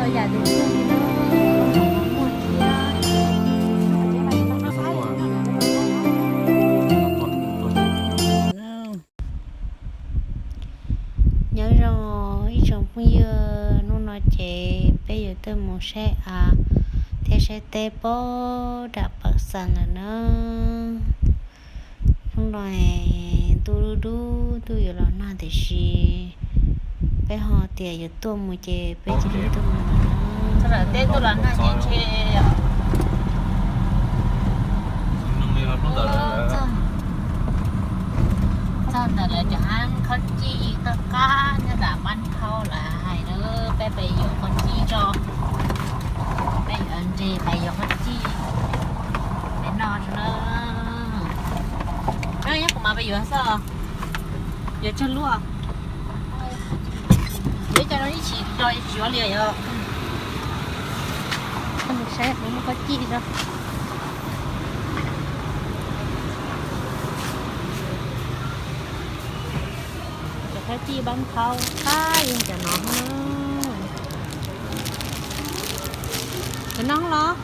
Yam tiag tiag li na, muaj thiab. Nyob zoo ib tsoom phooj ywg, hnub no ces peb yuav tuaj mus saib av thiab saib teb pem nram Paj Xas lawm na. Hnub no ntuj dub dub, ntuj yuav los nag tiam sis peb ho tias yuav tuaj mus ces peb cia li tuaj mus lawm na. Teb tuaj los nag ces ntshe txog ntawm lawv cov hab khaub cij toj qab nyob nram Npab Nthau lawm hais na, peb pem yuav khaub cij tso, peb yuav nres pem yuav khaub cij pem no na. Nyob kuv mas peb yuav xwb, yuav tsawg lub? Yuav cov no ib chim los yuav tsis yuav li os. Koj mus saib puas muaj khaub cij tso. Cov khaub cij Npab Nthau qab yeej cov no na. Cov no los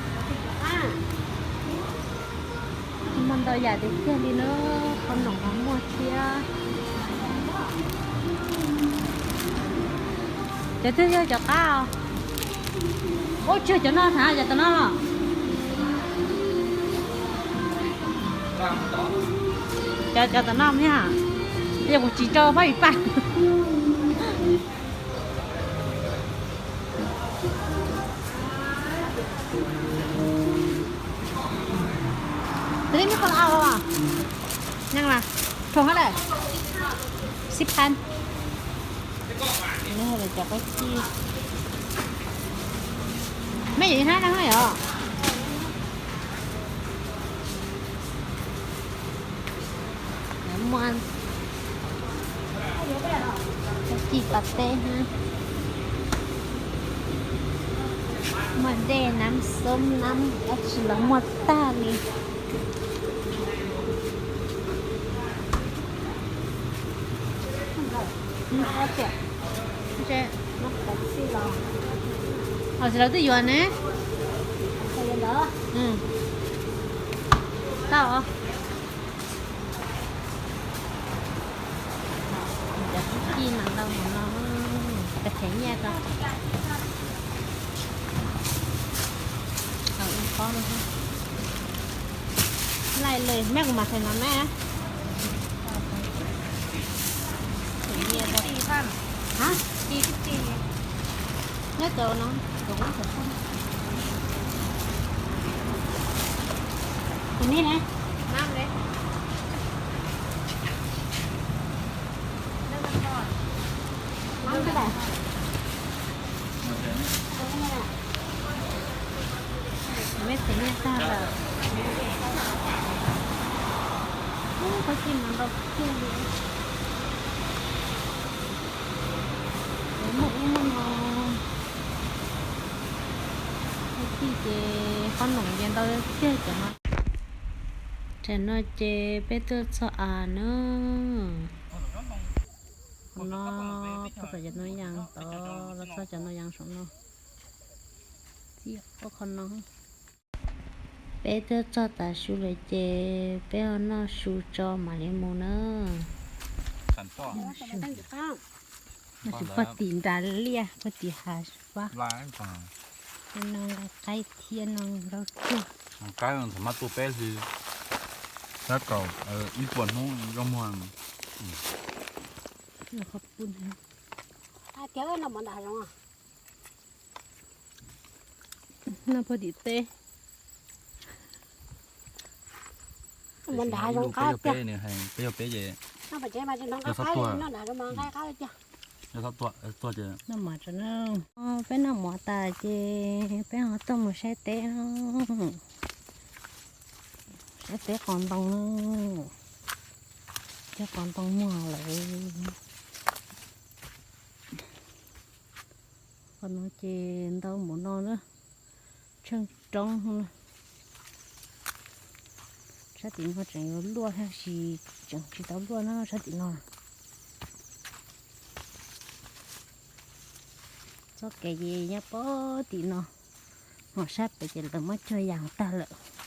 muaj ntau yam tiag tiag li na, qhob noom los muaj thiab. Cov twg yog cov qab os? Ua tsis yog cov no, cov tom no los? Cov, cov tom no thiab, yog kuv tsis tso pab ib paj. Tab sis muaj qhov au, neeg mas thoo hab lawm, sib phan. Cov khaub cij, mej yuav ib hnab neeg yom? Muaj khaub cij pas teb hab, muaj dej nab xoob nab dab tsi los muaj tag li. Os, lawv twb yuav ne. Tau. Cov khaub cij mas ntau mus no, khav thev nyiaj tso. Tau ib pob no. Laij lawm, mej kuv mam thev no mej. Thev nyiaj tso. Hab? Nyob tau no. Tus nej ne? Mej thev nyiaj tag lawm. Ub, khaub cij mas ntau tiag li. Muaj ub muaj no. Khaub cij ces qhob noom ces ntau tiag cov no. Tam no ces peb tuaj txog av na. Qhov no, puag tom cov no yas tod los txog cov no yas saum no. Txij qhov no. Peb tuaj txog tav su lawm ces peb ho noj su tso mam li mus na. Noj su puag tim nram liaj puag tim hav fab. No nqa qaib thiab no nqa tsuag. Qaib thaum maj tuaj peb hli, tab kaum ib puas hnub zoo muag. Noj puag tim teb. Peb yog peb ces yog txhob tuag, yog txhob tuag, tuag ces noj mov tso na. Peb noj mov tas ces peb ho tuaj mus saib teb na. Saib teb qos ntoo na. Cov qos ntoo muag lawm. Qhov no ces ntau mus no na, tsheej roob na. Sab tim no tseem yuav luaj tab sis tseem tsis tau luaj na sab tim no. Txoj kev ces nyob pem tim no, ho sab pem ces lawv muab cog yas tag lawm.